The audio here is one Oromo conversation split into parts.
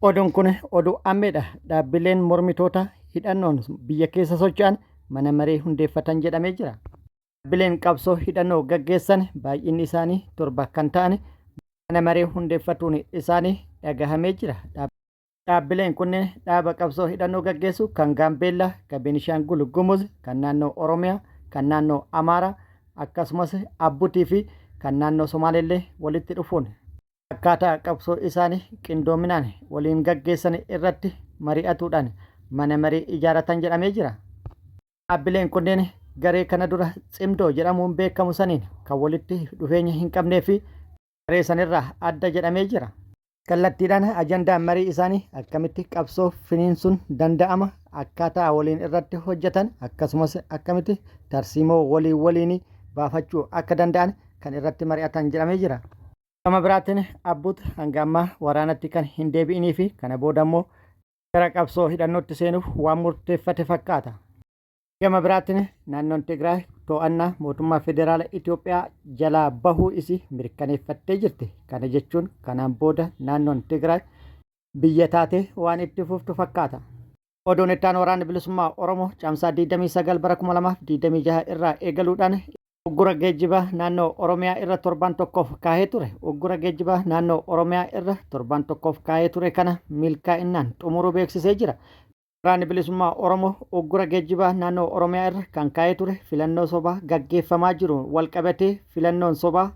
Oduun kun oduu ammeedha. Dhaabbileen mormitoota hidhannoon biyya keessa socho'an mana maree hundeeffatan jedhamee jira. Dhaabbileen qabsoo hidhannoo gaggeessan baay'inni isaanii 7 kan ta'an mana maree hundeeffatuun isaanii dhagahamee jira. Dhaabbileen kunneen dhaaba qabsoo hidhannoo gaggeessu kan Gaambeellaa, kan Beenishaangul Gumuz, kan naannoo Oromiyaa, kan naannoo Amaaraa akkasumas Abbutii fi kan naannoo Somaaleellee walitti dhufuun akkaataa qabsoo isaanii qindoominaan waliin gaggeessan irratti mari'atuudhaan mana marii ijaaratan jedhamee jira. Dhaabbileen kunneen garee kana dura Tsimdoo jedhamuun beekamu saniin kan walitti dhufeenya hin qabnee fi garee sanirraa adda jedhamee jira. Kallattiidhaan ajandaan marii isaanii akkamitti qabsoo finiinsuun danda'ama, akkaataa waliin irratti hojjetan akkasumas akkamitti tarsiimoo walii waliinii baafachuu akka danda'an kan irratti mari'atan jedhamee jira. Gama biraatiin Abbuut hanga ammaa waraanatti kan hin deebi'inii fi kana booda immoo gara qabsoo hidhannootti seenuuf waan murteeffate fakkaata. Gama biraatiin naannoon Tigraay to'annaa mootummaa federaala Itoophiyaa jalaa bahuu isii mirkaneeffattee jirti. Kana jechuun kanaan booda naannoon Tigraay biyya taatee waan itti fuftu fakkaata. Oduun itti aanu Waraanni Bilisummaa Oromoo Caamsaa 29 bara 2026 irraa eegaluudhaan Uggura geejjibaa naannoo Oromiyaa irra torbaan tokkoof kaahee ture. Uggura geejjibaa naannoo Oromiyaa irra torbaan tokkoof kaahee ture kana milkaa'innaan xumuruu beeksisee jira. Waraanni Bilisummaa Oromoo uggura geejjibaa naannoo Oromiyaa irra kan kaahee ture filannoo sobaa gaggeeffamaa jiruun walqabatee filannoon sobaa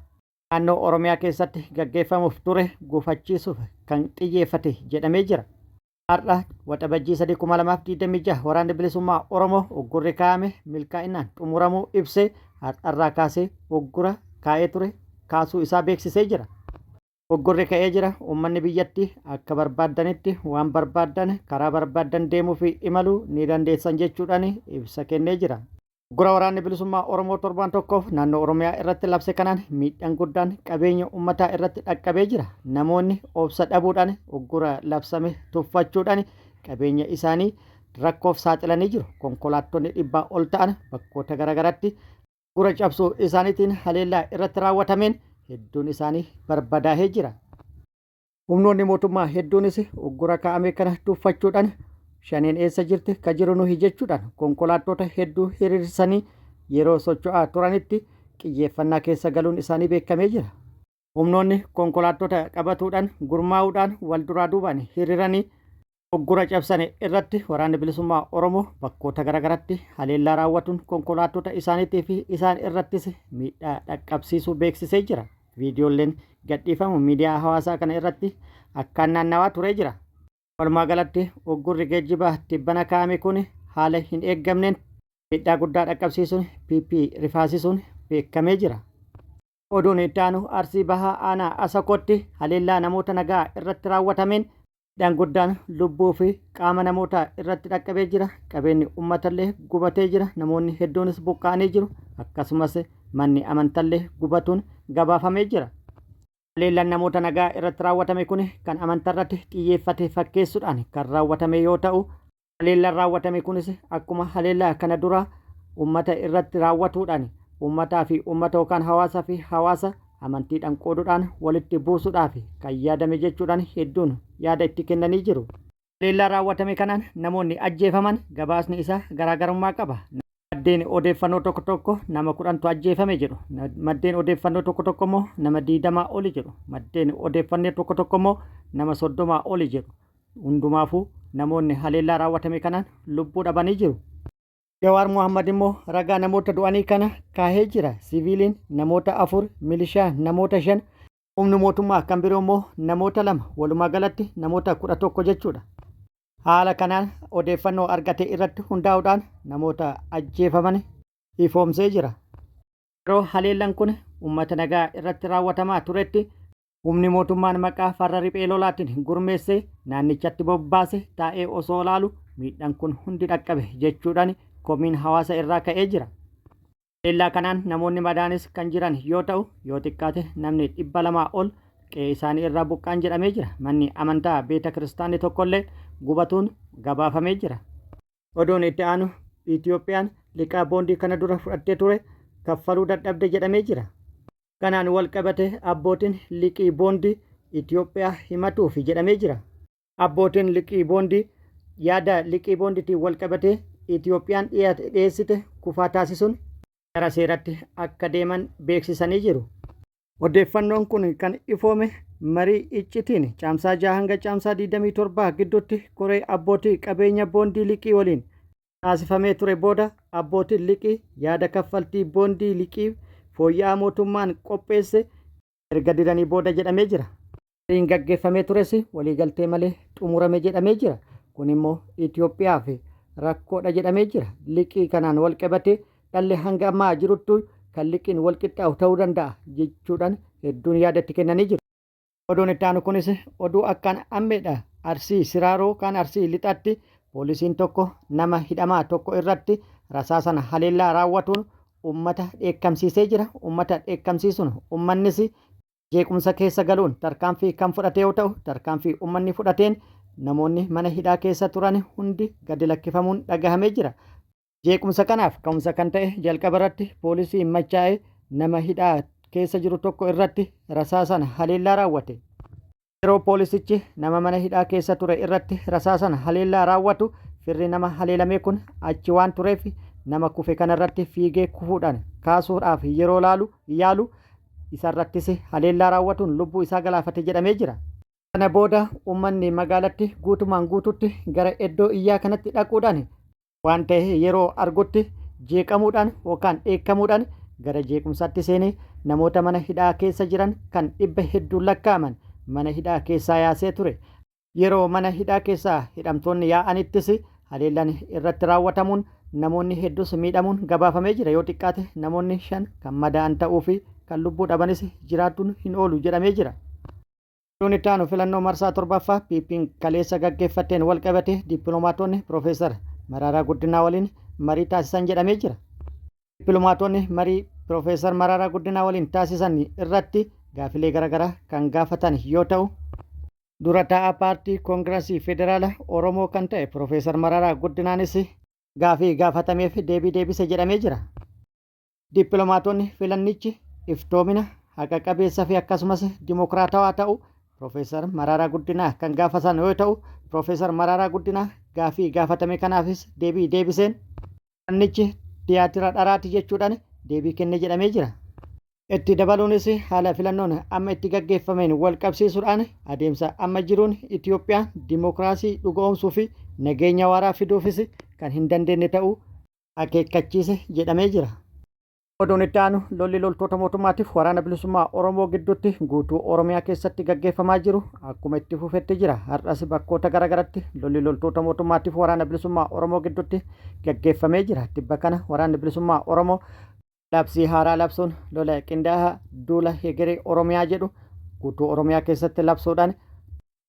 naannoo Oromiyaa keessatti gaggeeffamuuf ture gufachiisuuf kan xiyyeeffate jedhamee jira. Har'a Waxabajjii 3, 2026 Waraanni Bilisummaa Oromoo uggurri kaa'ame milkaa'inaan xumuramuu ibsee har'arraa kaasee uggura kaa'ee ture kaasuu isaa beeksisee jira. Uggurri ka'ee jira, uummanni biyyattii akka barbaaddanitti waan barbaaddan karaa barbaaddan deemuu fi imaluu ni dandeessan jechuudhaan ibsa kennee jira. Uggura Waraanni Bilisummaa Oromoo torbaan tokkoof naannoo Oromiyaa irratti labse kanaan miidhaan guddaan qabeenya uummataa irratti dhaqqabee jira. Namoonni obsa dhabuudhaan uggura labsame tuffachuudhaan qabeenya isaanii rakkoof saaxilanii jiru. Konkolaattonni dhibbaa ol ta'an bakkoota garaagaraatti uggura cabsuu isaaniitiin haleellaa irratti raawwatameen hedduun isaanii barbadaahee jira. Humnoonni mootummaa hedduunis uggura kaa'ame kana tuffachuudhaan Shaneen eessa jirti ka jiru nuhi jechuudhaan konkolaattota hedduu hiriirsanii yeroo socho'aa turanitti qiyyeeffannaa keessa galuun isaanii beekamee jira. Humnoonni konkolaattota qabatuudhaan gurmaa'uudhaan wal duraa duubaan hiriiranii uggura cabsane irratti Waraanni Bilisummaa Oromoo bakkoota garaagaratti haleellaa raawwatuun konkolaattota isaaniitii fi isaan irrattis miidhaa dhaqqabsiisuu beeksisee jira. Viidiyoolleen gadhiifamu miidiyaa hawaasaa kana irratti akkaan naannawaa turee jira. Walumaa galatti uggurri geejjibaa tibbana kaa'ame kun haala hin eeggamneen miidhaa guddaa dhaqqabsiisuun PP rifaasisuun beekamee jira. Oduun itti aanu Arsii Bahaa Aanaa Asakootti haleellaa namoota nagaa irratti raawwatameen miidhaan guddaan lubbuu fi qaama namootaa irratti dhaqqabee jira. Qabeenyi uummatallee gubatee jira. Namoonni hedduunis buqqa'anii jiru. Akkasumas manni amantallee gubatuun gabaafamee jira. Haleellaan namoota nagaa irratti raawwatame kun kan amantarratti xiyyeeffate fakkeessuudhaan kan raawwatame yoo ta'u, haleellaan raawwatame kunis akkuma haleellaa kana duraa uummata irratti raawwatuudhaan uummataa fi uummata yookaan hawaasa fi hawaasa amantiidhaan qooduudhaan walitti buusuudhaaf kan yaadame jechuudhaan hedduun yaada itti kennanii jiru. Haleellaa raawwatame kanaan namoonni ajjeefaman gabaasni isaa garaagarummaa qaba. Maddeen odeeffannoo tokko tokko nama 10tu ajjeefame jedhu. Maddeen odeeffannoo tokko tokko immoo nama 20 oli jedhu. Maddeen odeeffannoo tokko tokko immoo nama 30 oli jedhu. Hundumaafuu namoonni haleellaa raawwatame kanaan lubbuu dhabanii jiru. Jawaar Mohammad immoo ragaa namoota du'anii kana kaahee jira. Siviiliin namoota 4, milishaa namoota 5, humni mootummaa kan biroo immoo namoota 2, walumaa galatti namoota 11 jechuudha. Haala kanaan odeeffannoo argate irratti hundaa'uudhaan namoota ajjeefaman ifoomsee jira. Yeroo haleellan kun uummata nagaa irratti raawwatamaa turetti humni mootummaan maqaa farra riphee lolaatiin gurmeessee naannichatti bobbaase taa'ee osoo laalu miidhaan kun hundi dhaqqabe jechuudhaan komiin hawaasa irraa ka'ee jira. Haleellaa kanaan namoonni madaanis kan jiran yoo ta'u, yoo xiqqaate namni 200 ol qe'ee isaanii irraa buqqa'an jedhamee jira. Manni amantaa beeta kiristaanni tokkollee gubatuun gabaafamee jira. Oduun itti aanu Itiyoophiyaan liqaa boondii kana dura fudhattee ture kaffaluu dadhabde jedhamee jira. Kanaan wal qabatee abbootiin liqii boondii Itiyoophiyaa himatuufi jedhamee jira. Abbootiin liqii boondii yaada liqii boonditiin walqabatee Itiyoophiyaan dhiyeessite kufaa taasisuun gara seeratti akka deeman beeksisanii jiru. Odeeffannoon kun kan ifoome marii iccitiin Caamsaa 6 hanga Caamsaa 27 gidduutti koree abbootii qabeenya boondii liqii waliin taasifamee ture booda abbootiin liqii yaada kaffaltii boondii liqii fooyya'aa mootummaan qopheesse erga didanii booda jedhamee jira. Mariin gaggeeffamee tures waliigaltee malee xumurame jedhamee jira. Kun immoo Itoophiyaaf rakkoodha jedhamee jira. Liqii kanaan walqabatee dhalli hanga ammaa jiruttu kan liqiin walqixxaa'u ta'uu danda'a jechuudhaan hedduun yaada itti kennanii jiru. Oduun itti aanu kunis oduu akkaan ammeedha. Arsii Siraaroo kaan Arsii Lixaatti poolisiin tokko nama hidhamaa tokko irratti rasaasan haleellaa raawwatuun ummata dheekkamsiisee jira. Ummata dheekkamsiisuun ummannis jeequmsa keessa galuun tarkaanfii kan fudhate yoo ta'u, tarkaanfii ummanni fudhateen namoonni mana hidhaa keessa turan hundi gadi lakkifamuun dhagahamee jira. Jeequmsa kanaaf ka'umsa kan ta'e jalqaba irratti poolisiin machaa'ee nama hidhaa keessa jiru tokko irratti rasaasan haleellaa raawwate. Yeroo poolisichi nama mana hidhaa keessa ture irratti rasaasan haleellaa raawwatu firri nama haleelamee kun achi waan tureef nama kufe kanarratti fiigee kufuudhaan kaasuudhaaf yeroo laalu yaalu isarrattis haleellaa raawwatuun lubbuu isaa galaafate jedhamee jira. Kana booda uummanni magaalatti guutumaan guututti gara iddoo iyyaa kanatti dhaquudhaan waan ta'e yeroo argutti jeeqamuudhaan yookaan dheekkamuudhaan gara jeequmsaatti seenee namoota mana hidhaa keessa jiran kan dhibba hedduun lakkaa'aman mana hidhaa keessaa yaasee ture. Yeroo mana hidhaa keessaa hidhamtoonni yaa'anittis haleellaan irratti raawwatamuun namoonni heddus miidhamuun gabaafamee jira. Yoo xiqqaate namoonni 5 kan madaa'an ta'uu fi kan lubbuu dhabanis jiraachuun hin oolu jedhamee jira. Oduun itti aanu filannoo marsaa 7ffaa PPn kaleessa gaggeeffatteen walqabatee dippiloomaatonni Piroofeesar Maraaraa Guddinaa waliin marii taasisan jedhamee jira. Dippiloomaatonni marii Piroofeesar Maraaraa Guddinaa waliin taasisan irratti gaafilee garaagaraa kan gaafatan yoo ta'u, dura taa'aa paartii Koongirasii Federaala Oromoo kan ta'e Piroofeesar Maraaraa Guddinaanis gaafii gaafatameef deebii deebise jedhamee jira. Dippiloomaatonni filannichi iftoomina, haqa qabeessa fi akkasumas dimokiraatawaa ta'uu Piroofeesar Maraaraa Guddinaa kan gaafatan yoo ta'u, Piroofeesar Maraaraa Guddinaa gaafii gaafatame kanaafis deebii deebiseen filannichi tiyaatira dharaati jechuudhaan deebii kenne jedhamee jira. Itti dabaluunis haala filannoon amma itti gaggeeffameen wal qabsiisuudhaan adeemsa amma jiruun Itoophiyaan dimokiraasii dhugoomsuu fi nageenya waaraa fiduufis kan hin dandeenye ta'uu akeekkachiise jedhamee jira. Oduun itti aanu lolli loltoota mootummaatiif waraana bilisummaa Oromoo gidduutti guutuu Oromiyaa keessatti gaggeeffamaa jiru akkuma itti fufetti jira. Har'as bakkoota garaagaratti lolli loltoota mootummaatiif waraana bilisummaa Oromoo gidduutti gaggeeffamee jira. Tibba kana waraanni bilisummaa Oromoo labsii haaraa labsuun lola qindaa'aa duula hegeree Oromiyaa jedhu guutuu Oromiyaa keessatti labsuudhaan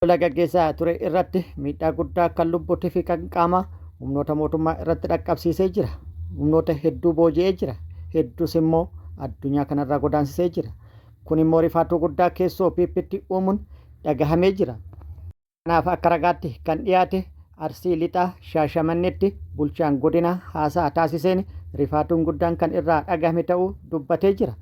Lola gaggeessaa ture irratti miidhaa guddaa kan lubbuutii fi kan qaamaa humnoota mootummaa irratti dhaqqabsiisee jira. Humnoota hedduu booji'ee jira. Hedduus immoo addunyaa kanarraa godaansisee jira. Kun immoo rifaatuu guddaa keessoo PPtti uumuun dhagahamee jira. Kanaaf akka ragaatti kan dhiyaate Arsii Lixaa Shaashamanneetti bulchaan godinaa haasaa taasiseen rifaatuun guddaan kan irraa dhagahame ta'uu dubbatee jira.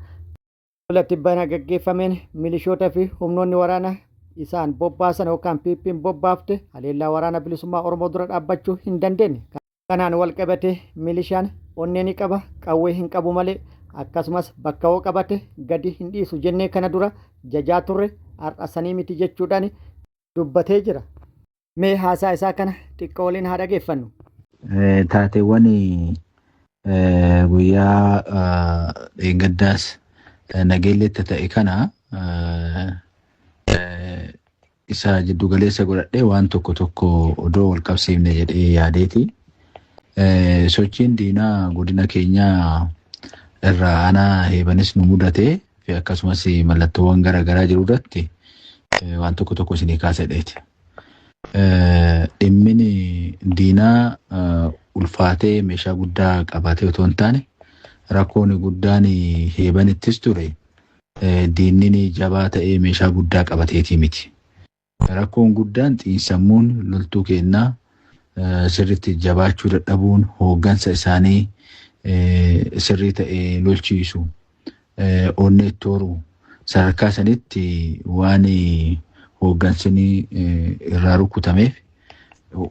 Lola tibbana gaggeeffameen milishoota fi humnoonni waraana isaan bobbaasan yookaan PPn bobbaafte haleellaa waraana bilisummaa Oromoo dura dhaabbachuu hin dandeenye. Kanaan wal qabatee milishaan onnee ni qaba qawwee hin qabu malee akkasumas bakka hoo qabate gadi hin dhiisu jennee kana dura jajaa turre har'a sanii miti jechuudhaan dubbatee jira. Mee haasaa isaa kana xiqqoo waliin haa dhageeffannu. Taateewwan guyyaa dheengaddaas Nageelleetti ta'e kana isa jiddu galeessa godhadhee waan tokko tokko odoo wal qabsiifne jedhee yaadeeti. Sochiin diinaa godina keenyaa irraa aanaa heebanis nu mudate fi akkasumas mallattoowwan garaagaraa jiru irratti waan tokko tokko isinii kaasedheeti. Dhimmini diinaa ulfaatee meeshaa guddaa qabaatee otoo hin taane rakkoon guddaan heebanittis ture diinnini jabaa ta'ee meeshaa guddaa qabateetii miti. Rakkoon guddaan xiinsammuun loltuu keennaa sirriitti jabaachuu dadhabuun hooggansa isaanii sirrii ta'e lolchiisu onnee itti horu sadarkaa sanitti waan Hooggansi irraa rukutameef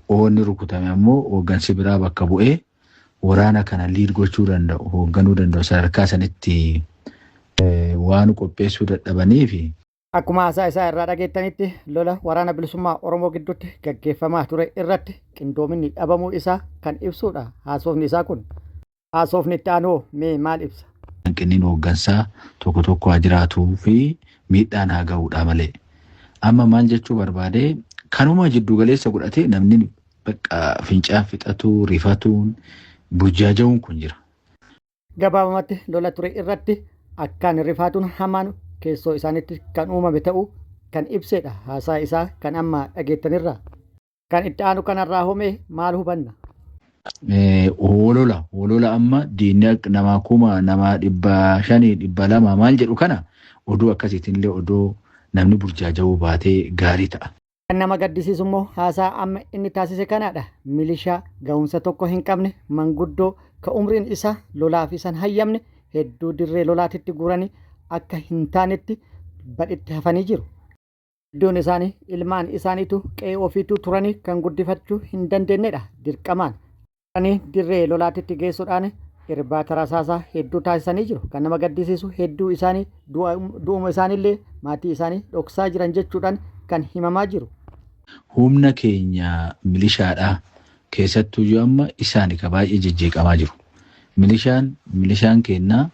oonni rukutame ammoo hooggansi biraa bakka bu'ee waraana kana liid gochuu danda'u, hoogganuu danda'u sadarkaa sanitti waan qopheessuu dadhabaniifi. Akkuma haasaa isaa irraa dhageettanitti lola Waraana Bilisummaa Oromoo gidduutti gaggeeffamaa ture irratti qindoominni dhabamuu isaa kan ibsuudha haasofni isaa kun. Haasofni itti aanu hoo mee maal ibsa? Hanqinniin hooggansaa tokko tokko haa jiraatuu fi miidhaan haa ga'uudha malee. Amma maal jechuu barbaade, kanuma jiddu galeessa godhatee namni bakka fincaan fixatuu, rifatuun, burjaaja'uun kun jira. Gabaabumatti lola ture irratti akkaan rifaatuun hamaan keessoo isaaniitti kan uumame ta'uu kan ibseedha haasaa isaa kan amma dhageettanirraa. Kan itti aanu kanarraa hoo mee maal hubanna? Holola holola amma diinni akka namaa kuma namaa 500 200 maal jedhu kana oduu akkasiitiin illee odoo namni burjaaja'uu baatee gaarii ta'a. Kan nama gaddisiisu immoo haasaa amma inni taasise kanaadha. Milishaa gahumsa tokko hin qabne, manguddoo ka umriin isaa lolaaf isa hin hayyamne hedduu dirree lolaatitti guuranii akka hin taanetti badhitti hafanii jiru. Hedduun isaanii ilmaan isaaniitu qe'ee ofiituu turanii kan guddifachuu hin dandeennedha. Dirqamaan. Dhaqanii dirree lolaatitti geessuudhaan irbaata rasaasaa hedduu taasisanii jiru. Kan nama gaddisiisu hedduu isaanii du'uma isaaniillee maatii isaanii dhoksaa jiran jechuudhaan kan himamaa jiru. Humna keenya milishaadhaa keessattuyyuu amma isaani ka baay'ee jejjeeqamaa jiru. Milishaan milishaan keenya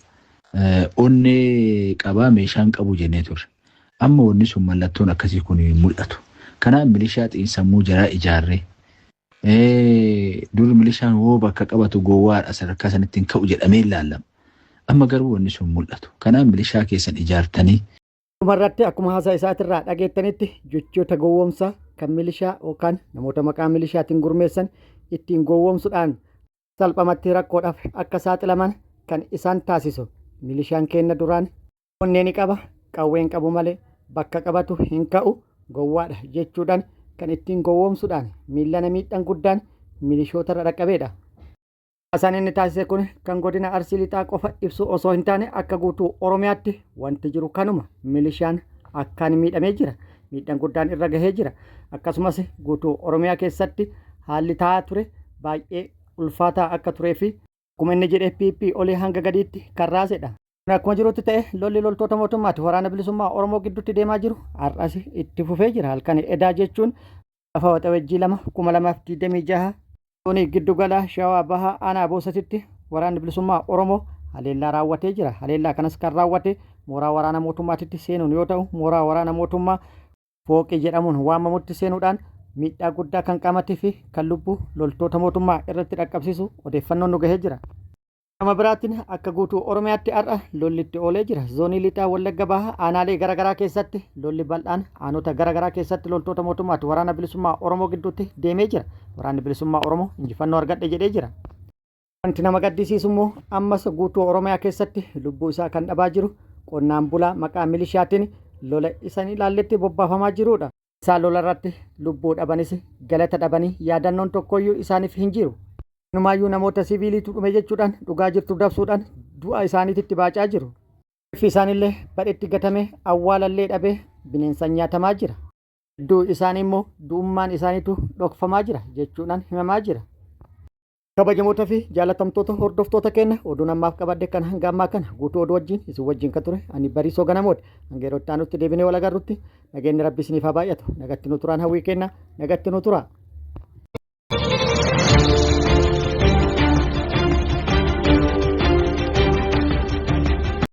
onnee qabaa meeshaan qabu jennee turre. Amma wanni sun mallattoon akkasii kun hin mul'atu. Kanaaf milishaa xiinsammuu jaraa ijaarree Dur milishaan hoo bakka qabatu gowwaadha sadarkaa sanitti hin ka'u jedhamee ilaalama. Amma garuu wanni sun mul'atu. Kanaaf milishaa keessan ijaartanii. Dhumarratti akkuma haasaa isaatirraa dhageettanitti jechoota gowwoomsaa kan milishaa yookaan namoota maqaa milishaatiin gurmeessan ittiin gowwoomsuudhaan salphamatti rakkoodhaaf akka saaxilaman kan isaan taasisu milishaan keenna duraan Onnee ni qaba, qawwee hin qabu malee bakka qabatu hin ka'u, gowwaadha jechuudhaan kan ittiin gowwoomsuudhaan miillana miidhaan guddaan milishootarra dhaqqabeedha. Haasaan inni taasise kun kan godina Arsii Lixaa qofa ibsu osoo hin taane akka guutuu Oromiyaatti wanti jiru kanuma milishaan akkaan miidhamee jira. Miidhaan guddaan irra gahee jira. Akkasumas guutuu Oromiyaa keessatti haalli ta'aa ture baay'ee ulfaataa akka turee fi akkuma inni jedhe PP olii hanga gadiitti kan raasedha. Kun akkuma jirutti ta'e lolli loltoota mootummaati waraana bilisummaa Oromoo gidduutti deemaa jiru har'as itti fufee jira. Halkan edaa jechuun lafa Waxabajjii 2 2026 zoonii giddugala Shawaa Bahaa aanaa Boosatitti waraanni bilisummaa Oromoo haleellaa raawwatee jira. Haleellaa kanas kan raawwate mooraa waraana mootummaatitti seenuun yoo ta'u mooraa waraana mootummaa Fooqii jedhamuun waamamutti seenuudhaan miidhaa guddaa kan qaamatii fi kan lubbuu loltoota mootummaa irratti dhaqqabsiisu odeeffannoon nu gahee jira. Gama biraatiin akka guutuu Oromiyaatti har'a lolli itti oolee jira. Zoonii Lixaa Wallagga Bahaa aanaalee gara garaa keessatti lolli bal'aan aanota gara garaa keessatti loltoota mootummaati waraana bilisummaa Oromoo gidduutti deemee jira. Waraanni bilisummaa Oromoo injifannoo argadhe jedhee jira. Wanti nama gaddisiisu immoo ammas guutuu Oromiyaa keessatti lubbuu isaa kan dhabaa jiru qonnaan bulaa maqaa milishaatiin lola isa hin ilaalletti bobbaafamaa jiruudha. Isaan lola irratti lubbuu dhabanis galata dhabanii yaadannoon tokkoyyuu isaaniif hin jiru. Inumaayyuu namoota siviiliitu dhume jechuudhaan dhugaa jirtu dabsuudhaan du'a isaaniititti baacaa jiru. Reeffi isaaniillee badhetti gatamee awwaalallee dhabee bineensaan nyaatamaa jira. Hedduu isaanii immoo du'ummaan isaaniitu dhokfamaa jira jechuudhaan himamaa jira. Kabajamoota fi jaalatamtoota hordoftoota keenya oduun ammaaf qabadhe kan hanga ammaa kana guutuu oduu wajjin isin wajjin kan ture ani Bariisoo Ganamooti. Hanga yeroo itti aanutti deebinee wal agarrutti nageenyi Rabbi isiniif haa baay'atu. Nagatti nu turaan hawwii keenya nagatti nu turaa.